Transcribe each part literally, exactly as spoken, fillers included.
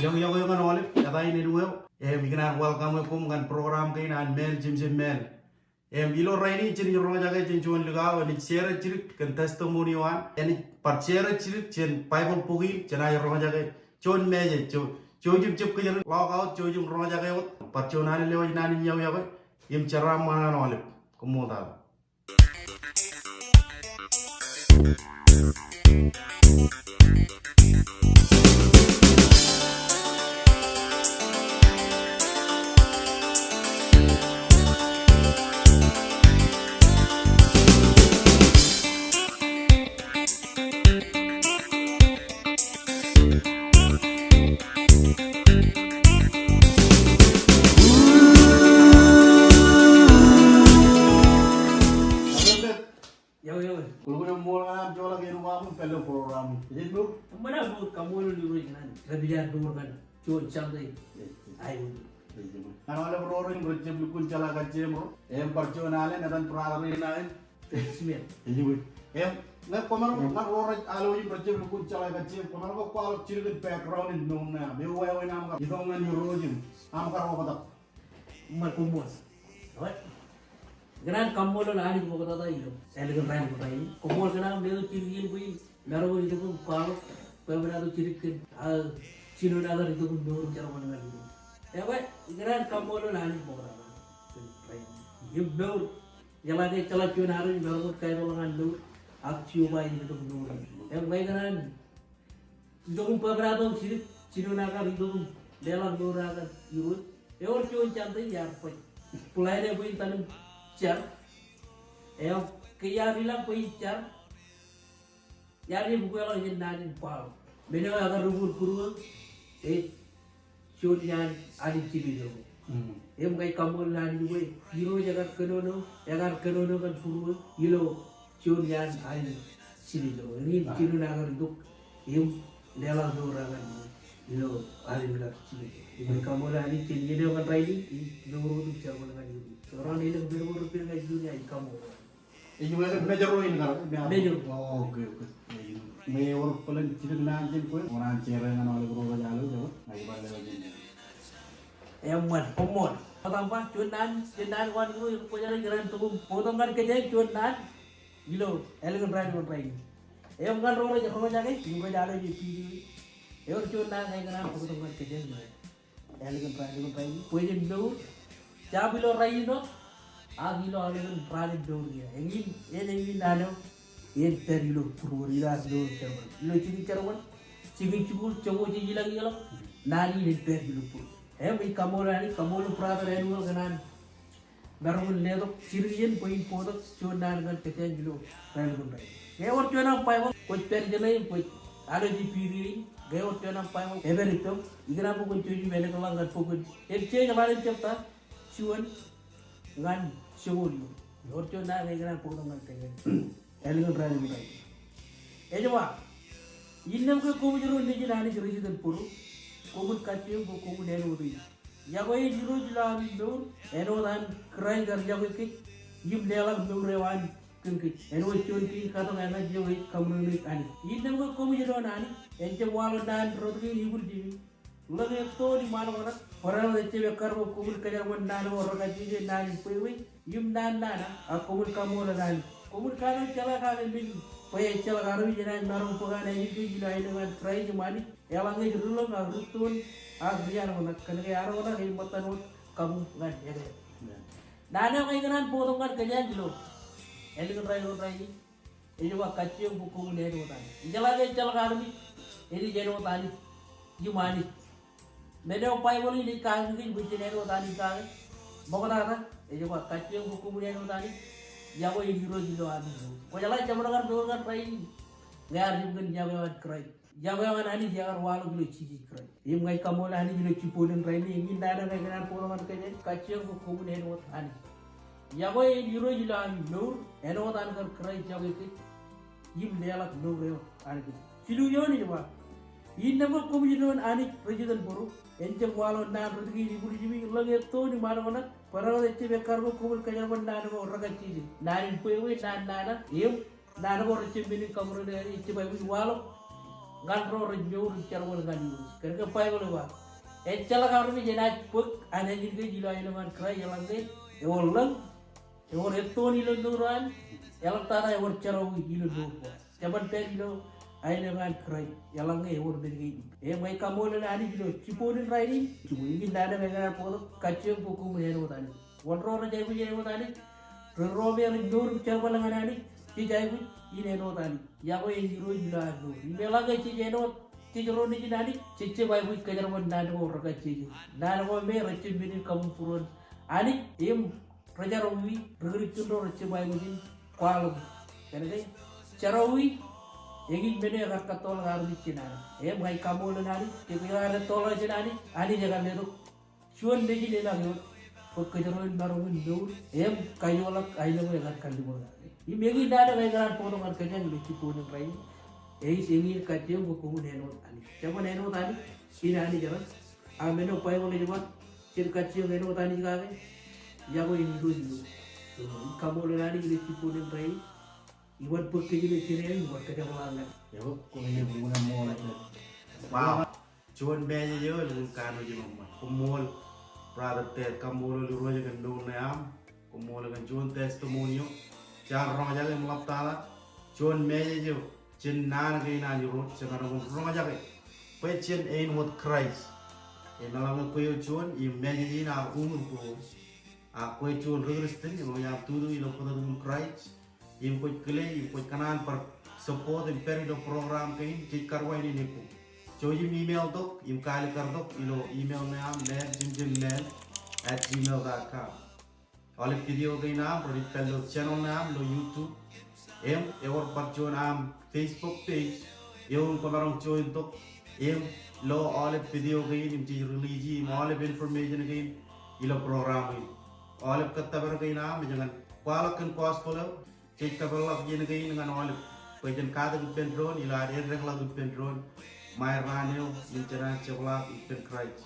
Iọkwe, iọkwe ñan aolep, eta in Enueo. Im ikōṇaan welcome e koṃ ñan program kein an Māāl Jemjem Māāl. Im ilo rainin jen roñjake jān juon likao enaaj share jidik kōn testimony eo an. Enaaj bar share jidik jān Baibōḷ bok in jenaaj roñjake juon message, juon, jouj im jab kōjro log out, jouj im roñjake wōt. Bar juon alen lewōj naan in iọkwe, iọkwe im jeraaṃṃan ñan aolep. Koṃṃool tata. Iọkwe, iọkwe. Kwōlukkuun ṃool ñan aṃ joḷọk āinwōt aṃ pālle program in. Ejjeḷọk. Eṃṃan, eṃṃan, kaṃṃoolol Irooj ñan dāpij ad mour ñan juon Sunday. Ejjeḷọk. Ñan aolep ro rej jab lukkuun jeḷā kajjieṃ ro. Im bar juon alen etan brother in aer Ismael. Ejjeḷọk. Im ñe kwōmaroñ, ñe ro rej alwōj im rej jab lukkuun jeḷā kajjieṃ, kwōmaroñ ke kwaḷọk jidik in background in mour ṇe aṃ, ewāween aṃ kar itok ñan Irooj im aṃ kar oktak. Eṃṃan, koṃṃool. Ewōr. Ikōṇaan kaṃṃoolol Anij ṃoktata ilo ālikin rainin, rainin. Koṃṃool kōn aṃ letok jidik iien bwe in maroñ in itok im kwaḷọk, bwebwenato jidik kōn aō jino aō kar itok im mour im jerbal ñan Irooj. Ewōr, ikōṇaan kaṃṃoolol Anij ṃoktata. Im mour, eḷaññe jeḷā juon armej maroñ in kaipeḷḷọk ñan mour, ak Jeova ej itok im mour. Im ñe ikōṇaan itok im bwebwenato jidik, jino aō kar itok im leḷọk mour aō kar Irooj. Ewōr juon Sunday iar baj. Plan e bwe in iten im jar. Im ke iar ilọk bwe in jar, iar jab ukeḷọk jān naan in kwaḷọk. Men eo ekar riport būruō, ej juon iaan Anij jiljilimjuonñoul. Mm. Im ña ij kaṃṃoolol Anij bwe Irooj ekar kōnono, ekar kōnono kōn būruō ilo juon iaan Anij jiljilimjuonñoul. Eñin, ah, jino aō kar itok im leḷọk mour aō ñan Irooj ilo Anij kar jiljilimjuonñoul. Im ña ij kaṃṃoolol Anij jān iien eo ñan rainin, ij mour wōt im jerbal ñan Irooj. Ewōr an elōñ men eo rej pād ñan ijo, ña ij kaṃṃoolol. Ej wōt, ej major eo in kar, major. Oh, okay, okay. Ej, ñe ewōr bōlen jidik naan jān kwe, kwōn share ñan aolep ro rej alwōj, ej bar lewōj jān. Eṃṃan, koṃṃool. Etaṃ ba, juon naan, juon naan ko an Irooj, kwōjeḷā ikōṇaan tok im bōktok ñan kōj juon naan ilo ālikin rainin, rainin. Im ñan ro rej roñjake, im kwōj alwōj video in. Ewōr juon naan ñe ikōṇaan bōktok ñan kōj ilo ālikin rainin, rainin. Bwe jen mour, jab ilo rainin wōt, ak ilo ālikin rainin mour kiiō. Eñin, en eñin naan eo, en pād ilo būruō, ilo ad mour jerbal. Ilo jikin jerbal, jikin jikuuḷ, joñoul jiljino ḷọk, naan in en pād ilo būruō. Im ij kaṃṃoolol Anij, kaṃṃoolol brother Enuel kōn an maroñ in letok jidik iien bwe in bōktok juon naan ñan kōj ilo rainin, rainin. Ñe ewōr juon aṃ Baibōḷ, kwōj pād jeṇe im kwōj alwōj video in. Ñe ewōr juon aṃ Baibōḷ, epād ippaṃ. Ikōṇaan bwe kwōn jouj im elōkḷọk ñan bok in. Im Jeje ḷalem jebta juon ñan joñoul eoon. Ewōr juon naan ñe ikōṇaan bōktok ñan kōj ālikin rainin, rainin. Ej ba, innām ke koṃij ro nejin Anij rej itōn bōro, koṃwin kajjioñ bwe koṃwin āinwōt e. Yokwe in Irooj ilo ami mour, āinwōt an Kraist ear yokwe kōj im leḷọk mour eo an kōn kōj. Āinwōt juon kein katok eñin eo ej kaṃōṇōṇōik Anij. Innām ke koṃij doon Anij, en jab waḷọk naan rot kein ibwiljimi. Ḷōñ ettoon im aḷ eo ṇe, barāinwōt ejjab ekkar bwe koṃwin kōjerbal naan ko rekajjieje, naan in bwebwe im naan nana, ak koṃwin kaṃṃoolol Anij. Koṃwin kanooj jeḷā kake men bwe ejjeḷọk armej enaaj maroñ bōk an ālikin kōj ilo aenōñ an Kraist im Anij, eḷaññe ej ri ḷōñ ak ri ettoon ak ri aḷ eo ṇe, kōnke aḷ eo ṇe ej ṃōttan wōt kabuñ ñan ekāāl. Amen. Naan eo ñe ikōṇaan bōktok ñan kōj ilo ālikin rainin, rainin. Ej ba kajjioñ bwe koṃwin āinwōt Anij. Ijeḷā ke ejjeḷọk armej enaaj āinwōt Anij im Anij. Men eo Baibōḷ in ej kake kōj bwe jen āinwōt Anij kake. Ṃoktata, ej ba kajjioñ bwe koṃwin āinwōt Anij. Yokwe in Irooj ilo ami mour. Kwōjeḷā jeṃḷọk ad mour ñan rainin ñe ear jab kōn yokwe eo an Kraist. Yokwe eo an Anij ekar waḷọk ilo Jisōs Kraist. Im ña ij kaṃṃoolol Anij ilo jibboñōn rainin, eñin naan eo ñe ikōṇaan bōktok ñan kōj, kajjioñ bwe koṃwin āinwōt Anij. Yokwe in Irooj ilo ami mour, āinwōt an kar Kraist yokwe kōj im leḷọk mour eo an kōj. Jilu eoon ej ba, innām ke koṃij doon Anij rej itōn bōro, en jab waḷọk naan rot kein ibwiljimi, ḷōñ ettoon im aḷ eo ṇe, barāinwōt ejjab ekkar bwe koṃwin kōjerbal naan ko rekajjieje, naan in bwebwe, naan nana, im naan ko rejjab men in kaṃōṇōṇōik Anij, ejjab aikuj waḷọk ñan ro rej mour im jerbal ñan Irooj. Kōnke Baibōḷ ej ba, ejjeḷọk armej enaaj bōk anenjin kōj ilo aelōñ an Kraist eḷaññe ewōr lōñ, ewōr ettoon ilo mour eo an, eḷaptata ewōr jerọwiwi ilo mour ko an. Jeban pād ilo aelōñ an Kraist eḷaññe ewōr men kein. Im ña ij kaṃṃoolol Anij ilo jibboñin rainin, jibboñin naan eo ekōṇaan bōktok, kajjioñ bwe koṃwin āinwōt Anij. Wōn ro rej aikuj āinwōt Anij? Ro me rej mour im jerbal ñan Anij, jej aikuj in āinwōt Anij. Iọkwe ej Irooj ilo ad mour. Im eḷaññe jej āinwōt, jej ro nejin Anij, jejjab aikuj kōjerbal naan ko rekajjieje. Naan ko me rejjab men in kabuñbūruon Anij, im rej jerọwiwi, ri Kūrjin ro rejjab aikuj in kwaḷọk. Kōnke jerọwiwi, ekōn men eo ekar kattoḷọk armej jān Anij. Im ña ij kaṃṃoolol Anij, ke kwōj kar ettoḷọk jān Anij, Anij ekar letok juon nejin eḷaññe wōt, bwe kōjro en maroñ in mour, im kajoḷọk aelōñ eo ekar kalliṃur kake. Im ekōn naan eo ekōṇaan bōktok ñan kōjeañ ilo jibboñin rainin, ej ekōn kajjioñ bwe koṃwin āinwōt Anij. Jeban āinwōt Anij, in Anij eran. Ak men eo Baibōḷ ej ba, jen kajjioñ āinwōt Anij kake, iọkwe en Irooj ilo. Ij kaṃṃoolol Anij ilo jibboñin rainin, iban bōk kōj ilo jerawiwi, iban kōjepḷaak ñan. Wow. Juon message eo elukkuun kanooj eo ṃōṃ. Koṃṃool brother Ted, kaṃṃoolol Irooj kōn mour ṇe aṃ. Koṃṃool kōn juon testimony eo. Jaar roñjake im ḷaptata juon message eo jān naan kein an Irooj, jemaroñ in roñjake bwe jen āinwōt Kraist. Im eḷaññe kwe eo juon, im message in ear uñūr bwe, a, kwe juon ri Kūrjin im ear tutu ilo bōtōktōkin Kraist, im kwōj kile, im kwōj kōṇaan bar support im pād ilo program kein, jej karuwainene bok. Jouj im email tok im kaalikkar tok ilo email ṇe aṃ, Mel, Jim Jim Mel at gmail dot com. Aolep video kein aṃ rej pād ilo channel ṇe aṃ ilo YouTube. Im ewōr bar juon aṃ Facebook page eo kwōmaroñ join tok im lo aolep video kein im jej release im aolep information kein ilo program in. Aolep kōttōpar kein aṃ ej ñan kwaḷọk kōn gospel eo. Jej kōpeḷḷọk iien kein ñan aolep bwe jen katak ippān doon ilo ad eddekḷọk ippān doon ṃae raan eo im jenaaj jepḷaak ippān Kraist.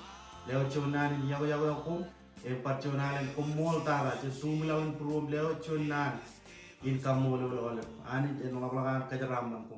Lewōj juon naan in iọkwe iọkwe koṃ, im bar juon alen koṃṃool tata, jen tuṃwilaḷ in būruōm lewōj juon naan in kaṃṃoolol aolep. Anij en ḷapḷọk an kōjeraaṃṃan koṃ.